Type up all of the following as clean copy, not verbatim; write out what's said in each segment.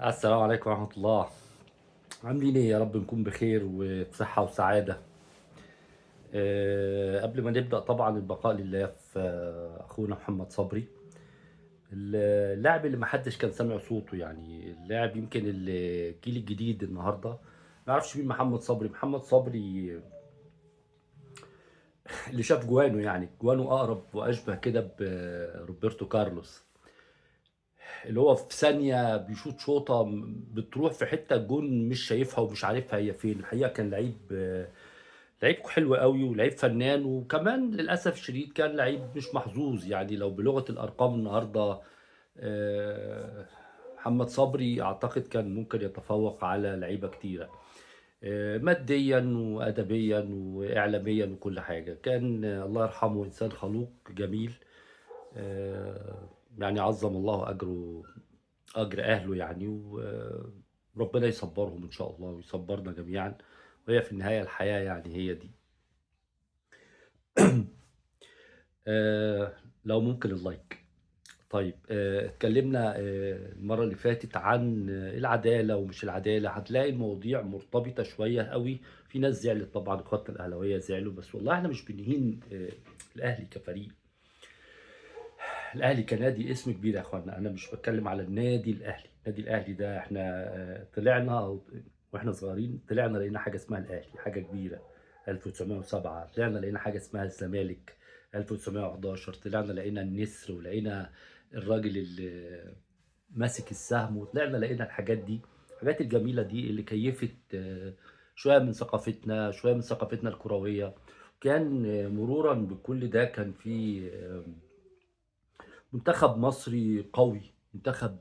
السلام عليكم ورحمة الله. عاملين ايه؟ يا رب نكون بخير وبصحة وسعادة. قبل ما نبدأ طبعا البقاء لله في أخونا محمد صبري، اللاعب اللي محدش كان سامع صوته، يعني اللاعب يمكن الجيل الجديد النهاردة ما يعرفش مين محمد صبري. محمد صبري اللي شاف جوانه، يعني جوانه أقرب وأشبه كده بروبرتو كارلوس، اللي هو في ثانية بيشوط شوطة بتروح في حتة الجون مش شايفها ومش عارفها هي فين. الحقيقة كان لعيب حلو قوي ولعيب فنان، وكمان للأسف الشديد كان لعيب مش محظوظ. يعني لو بلغة الأرقام النهاردة محمد صبري أعتقد كان ممكن يتفوق على لعيبة كتيرة، ماديا وأدبيا وإعلاميا وكل حاجة. كان الله يرحمه إنسان خلوق جميل، يعني عظم الله أجر أهله يعني، وربنا يصبرهم إن شاء الله ويصبرنا جميعا. وهي في النهاية الحياة يعني هي دي. لو ممكن ال like. طيب، اتكلمنا المرة اللي فاتت عن العدالة ومش العدالة. هتلاقي المواضيع مرتبطة شوية قوي. في ناس زعلت طبعا، اخواتنا الأهلاوية زعلوا، بس والله احنا مش بنهين الأهلي كفريق، الأهلي كنادي اسم كبير يا اخوانا. أنا مش بتكلم على النادي الأهلي. النادي الأهلي ده احنا طلعنا واحنا صغيرين، طلعنا لقينا حاجة اسمها الأهلي، حاجة كبيرة 1907. طلعنا لقينا حاجة اسمها الزمالك 1911. طلعنا لقينا النسر ولقينا الراجل اللي ماسك السهم، وطلعنا لقينا الحاجات دي، الحاجات الجميلة دي اللي كيفت شوية من ثقافتنا، شوية من ثقافتنا الكروية. كان مرورا بكل ده كان في منتخب مصري قوي، منتخب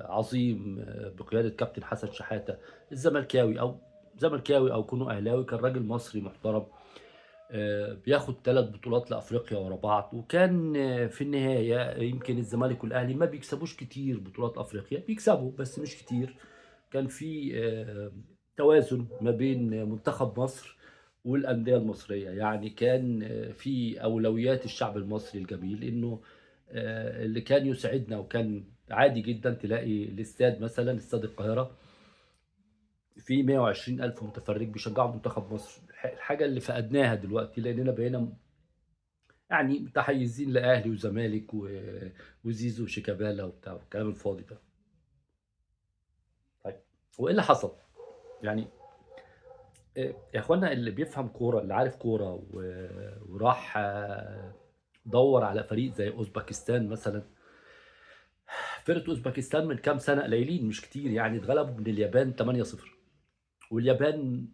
عظيم بقيادة كابتن حسن شحاتة، الزملكاوي أو زملكاوي أو كونه أهلاوي، كان راجل مصري محترم، بياخد 3 بطولات لأفريقيا ورا بعض. وكان في النهاية يمكن الزمالك والأهلي ما بيكسبوش كتير بطولات أفريقيا، بيكسبوا بس مش كتير. كان في توازن ما بين منتخب مصر والأندية المصرية، يعني كان في أولويات الشعب المصري الجميل، إنه اللي كان يسعدنا. وكان عادي جدا تلاقي الاستاد مثلا، استاد القاهرة، في 120 ألف متفرج بيشجعوا منتخب مصر. الحاجة اللي فقدناها دلوقتي لأننا بقينا يعني متحيزين لأهلي وزمالك وزيزو وشيكابالا وبتاع والكلام الفاضي ده. طيب وإيه اللي حصل؟ يعني يا إخوانا اللي بيفهم كورة، اللي عارف كورة وراح دور على فريق زي أوزبكستان مثلا، فرقة أوزبكستان من كام سنة قليلين مش كتير يعني، اتغلبوا من اليابان 8-0، واليابان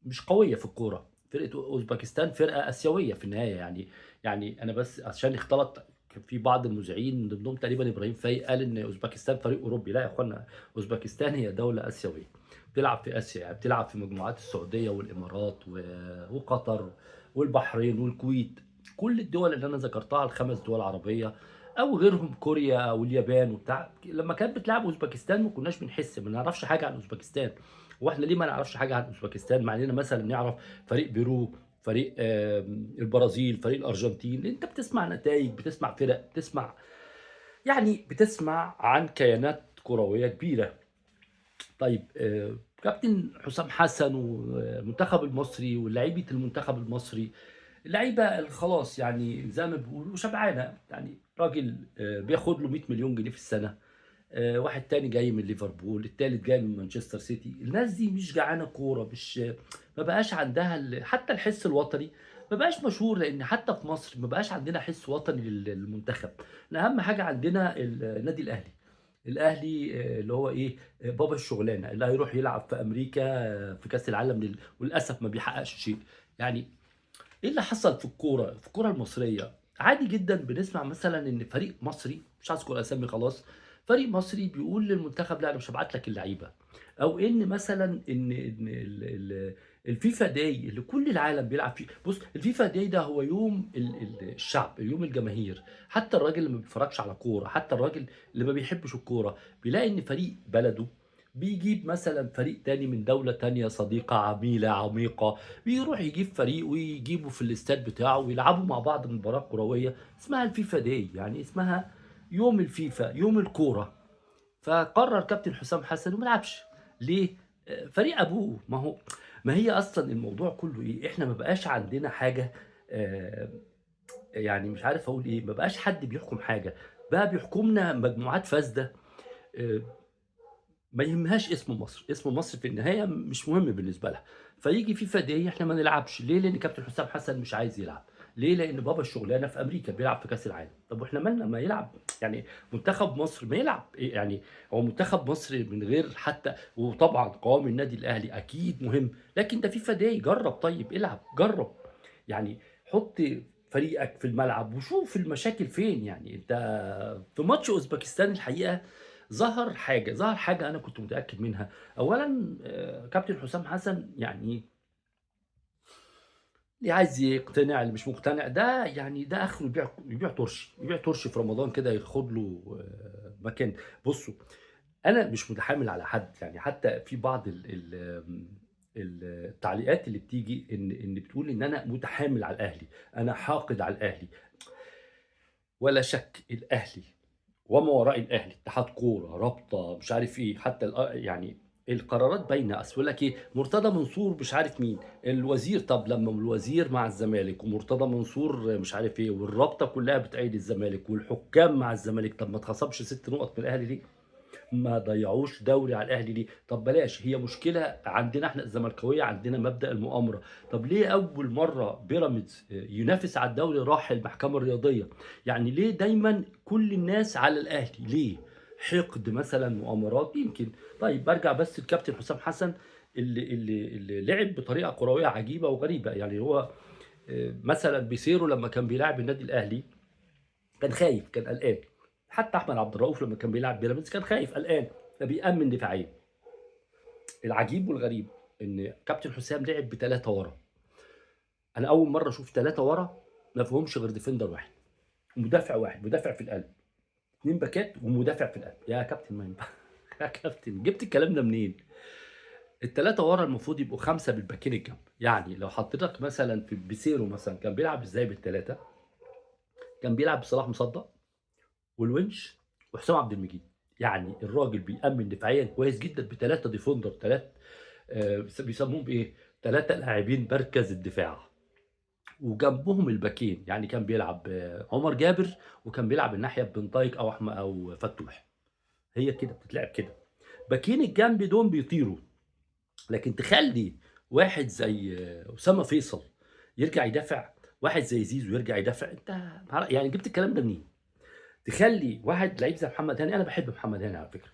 مش قوية في الكورة. فرقة أوزبكستان فرقة آسيوية في النهاية يعني أنا بس عشان اختلط في بعض المذيعين من ضمنهم تقريبا إبراهيم فايق قال إن أوزبكستان فريق أوروبي. لا يا إخوانا، أوزبكستان هي دولة آسيوية بتلعب في آسيا، يعني بتلعب في مجموعات السعودية والإمارات وقطر والبحرين والكويت، كل الدول اللي أنا ذكرتها، الخمس دول العربية أو غيرهم، كوريا واليابان وبتاع. لما كانت بتلعب أوزبكستان ما كناش بنحس، ما نعرفش حاجة عن أوزبكستان. واحنا ليه ما نعرفش حاجة عن أوزبكستان مع إننا مثلا نعرف فريق بيرو، فريق البرازيل، فريق الأرجنتين؟ انت بتسمع نتائج، بتسمع فرق، بتسمع يعني بتسمع عن كيانات كروية كبيرة. طيب كابتن حسام حسن والمنتخب المصري ولاعيبة المنتخب المصري، اللعيبة خلاص يعني زي ما بيقولوا شبعانة، يعني راجل بياخد له 100 مليون جنيه في السنة، واحد تاني جاي من ليفربول، التالت جاي من مانشستر سيتي. الناس دي مش جعانة كورة، مش ما بقاش عندها حتى الحس الوطني، ما بقاش مشهور، لأن حتى في مصر ما بقاش عندنا حس وطني للمنتخب. أهم حاجة عندنا النادي الأهلي، الأهلي اللي هو إيه، بابا الشغلانة، اللي هيروح يلعب في أمريكا في كأس العالم، وللأسف ما بيحققش شيء. يعني إيه اللي حصل في الكورة، في الكورة المصرية؟ عادي جدا بنسمع مثلا إن فريق مصري، مش عايز أذكر أسامي خلاص، فريق مصري بيقول للمنتخب لا أنا مش هبعت لك اللعيبة، أو إن مثلا إن ال FIFA Day اللي كل العالم بيلعب فيه. بص، ال FIFA Day ده هو يوم الشعب، يوم الجماهير. حتى الراجل اللي ما بيتفرجش على كورة، حتى الراجل اللي ما بيحبش الكورة، بيلاقي إن فريق بلده بيجيب مثلا فريق تاني من دولة تانية صديقة عميلة عميقة، بيروح يجيب فريق ويجيبه في الاستاد بتاعه ويلعبوا مع بعض مباراة كروية اسمها ال FIFA Day، يعني اسمها يوم الفيفا، يوم الكورة. فقرر كابتن حسام حسن وما لعبش. ليه؟ فريق ابوه. ما هي اصلا الموضوع كله ايه؟ احنا ما بقاش عندنا حاجة، يعني مش عارف اقول ايه، ما بقاش حد بيحكم حاجة، بقى بيحكمنا مجموعات فاسدة، ما يهمهاش اسم مصر، اسم مصر في النهاية مش مهم بالنسبة لها. فيجي FIFA Day احنا ما نلعبش، ليه؟ لان كابتن حسام حسن مش عايز يلعب. ليه؟ لان بابا الشغلانة في امريكا بيلعب في كاس العالم. طب واحنا مالنا؟ ما يلعب، يعني منتخب مصر ما يلعب، يعني هو منتخب مصر من غير حتى، وطبعا قوام النادي الاهلي اكيد مهم، لكن ده FIFA Day، جرب، طيب العب، جرب، يعني حط فريقك في الملعب وشوف المشاكل فين. يعني انت في ماتش اوزبكستان الحقيقة ظهر حاجة انا كنت متاكد منها. اولا كابتن حسام حسن يعني اللي عايز يقتنع اللي مش مقتنع ده، يعني ده اخره يبيع ترشي، يبيع ترشي في رمضان كده، ياخد له مكان. بصوا انا مش متحامل على حد، يعني حتى في بعض التعليقات اللي بتيجي ان بتقول ان انا متحامل على الاهلي، انا حاقد على الاهلي. ولا شك الاهلي وما وراء الاهلي، اتحاد كورة، رابطه، مش عارف ايه، حتى يعني القرارات باينة. اصل لك ايه، مرتضى منصور مش عارف مين الوزير، طب لما الوزير مع الزمالك ومرتضى منصور مش عارف ايه، والرابطه كلها بتأيد الزمالك والحكام مع الزمالك، طب ما اتخصمش 6 نقط من الاهلي ليه؟ ما ضيعوش دوري على الاهلي ليه؟ طب بلاش، هي مشكلة عندنا احنا الزملكاويه، عندنا مبدا المؤامرة. طب ليه اول مرة بيراميدز ينافس على الدوري راح المحكمة الرياضية؟ يعني ليه دايما كل الناس على الاهلي؟ ليه حقد مثلا، مؤامرات يمكن؟ طيب برجع بس الكابتن حسام حسن اللي لعب بطريقة كروية عجيبة وغريبة. يعني هو مثلا بيسيرو لما كان بيلعب النادي الاهلي كان خايف، كان قلقان. حتى احمد عبد الرؤوف لما كان بيلعب بيراميدز كان خايف قلقان، فبيأمن دفاعيا. العجيب والغريب ان كابتن حسام لعب ب3 ورا. انا اول مرة اشوف 3 ورا ما فيهمش غير defender واحد ومدافع واحد، مدافع في القلب، 2 باكات ومدافع في القلب. يا كابتن ما ينفع. يا كابتن جبت الكلام ده منين؟ ال3 ورا المفروض يبقوا 5 بالباكين الجنب. يعني لو حطيتك مثلا في بيسيرو مثلا كان بيلعب ازاي بال3؟ كان بيلعب بصلاح مصدق والونش وحسام عبد المجيد. يعني الراجل بيأمن دفاعيا كويس جدا ب3 defender، 3 بيسموهم بايه؟ 3 لاعبين مركز الدفاع وجنبهم الباكين. يعني كان بيلعب عمر جابر وكان بيلعب الناحية بنطايق او احمد او فتوح. هي كده بتتلعب كده، باكين الجنب دول بيطيروا. لكن تخلي واحد زي اسامة فيصل يرجع يدافع، واحد زي زيزو يرجع يدافع، انت يعني جبت الكلام ده منين؟ تخلي واحد لعيب زي محمد هاني، انا بحب محمد هاني على فكرة،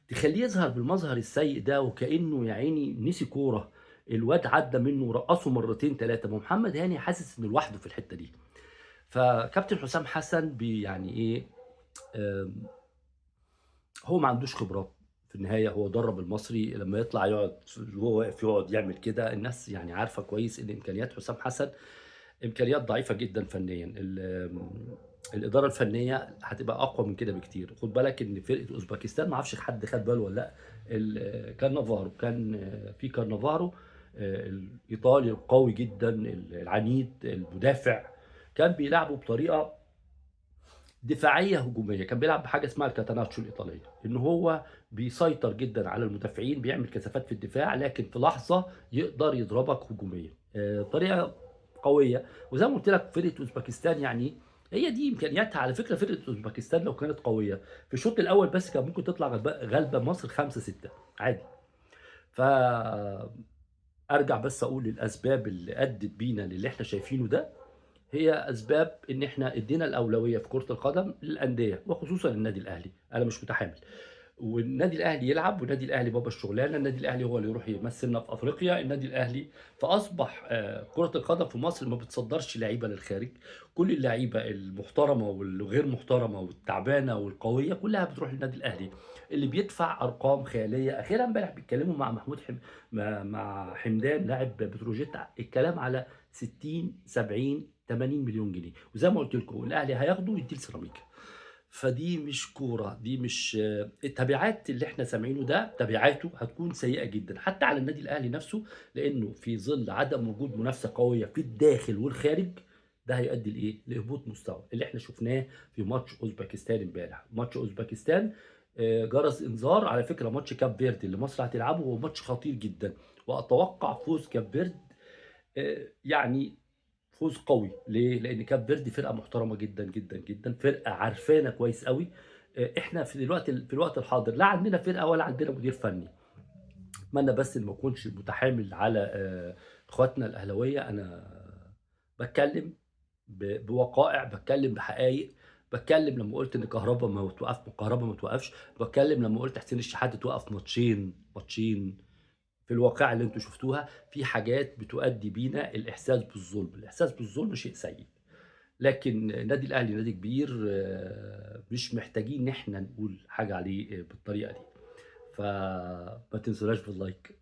تخليه يظهر بالمظهر السيء ده وكانه يا عيني نسي كورة، الواد عدى منه ورقصه مرتين 3. ما محمد هاني حاسس انه لوحده في الحتة دي. فكابتن حسام حسن يعني ايه، هو ما عندوش خبرات في النهاية. هو درب المصري لما يطلع يقعد وهو واقف يقعد يعمل كده، الناس يعني عارفه كويس ان امكانيات حسام حسن امكانيات ضعيفة جدا فنيا. الادارة الفنية هتبقى اقوى من كده بكتير. خد بالك ان فرقه اوزبكستان ما اعرفش حد خد باله ولا لا، كان في كارنافارو الايطالي القوي جدا العنيد المدافع، كان بيلعبه بطريقة دفاعية هجومية. كان بيلعب بحاجة اسمها الكاتاناتشو الايطالية، ان هو بيسيطر جدا على المدافعين، بيعمل كثافات في الدفاع، لكن في لحظة يقدر يضربك هجوميا، طريقه قوية. وزي ما قلت لك فرقه اوزبكستان يعني هي دي امكانياتها. على فكرة فرقه اوزبكستان لو كانت قوية في الشوط الاول بس كان ممكن تطلع غالبه مصر 5-6 عادي. ف ارجع بس اقول الاسباب اللي ادت بينا للي احنا شايفينه ده، هي اسباب ان احنا ادينا الاولوية في كره القدم للاندية وخصوصا النادي الاهلي. انا مش متحامل، والنادي الاهلي يلعب، والنادي الاهلي بابا الشغلانة، النادي الاهلي هو اللي يروح يمثلنا في افريقيا، النادي الاهلي. فاصبح كره القدم في مصر ما بتصدرش لعيبة للخارج. كل اللعيبة المحترمة والغير محترمه والتعبانه والقويه كلها بتروح للنادي الاهلي اللي بيدفع ارقام خيالية. اخيرا امبارح بيتكلموا مع محمود مع حمدان لاعب بتروجيت، الكلام على 60 70 80 مليون جنيه. وزي ما قلت لكم الاهلي هياخده ويديه لسيراميكا. فدي مش كورة، دي مش التبعات اللي احنا سامعينه ده، تبعاته هتكون سيئه جدا حتى على النادي الاهلي نفسه، لانه في ظل عدم وجود منافسه قوية في الداخل والخارج ده هيؤدي لايه؟ لهبوط مستوى اللي احنا شفناه في ماتش اوزبكستان امبارح. ماتش اوزبكستان جرس انذار على فكرة. ماتش كاب فيردي اللي مصر هتلعبه هو ماتش خطير جدا، واتوقع فوز كاب فيرد، يعني فوز قوي. ليه؟ لان كاب فيردي فرقه محترمه جدا جدا جدا، فرقه عارفانا كويس قوي. احنا في دلوقتي في الوقت الحاضر لا عندنا فرقه ولا عندنا مدير فني. اتمنى بس ان ما اكونش متحامل على اخواتنا الاهلاوية. انا بتكلم بوقائع، بتكلم بحقائق، بتكلم لما قلت ان كهربا ما توقف، كهربا ما توقفش، بتكلم لما قلت حسين الشحات توقف ماتشين. في الواقع اللي انتوا شفتوها في حاجات بتؤدي بينا الاحساس بالظلم. الاحساس بالظلم شيء سيء، لكن النادي الاهلي نادي كبير، مش محتاجين ان احنا نقول حاجة عليه بالطريقة دي. فما تنسوناش بال like.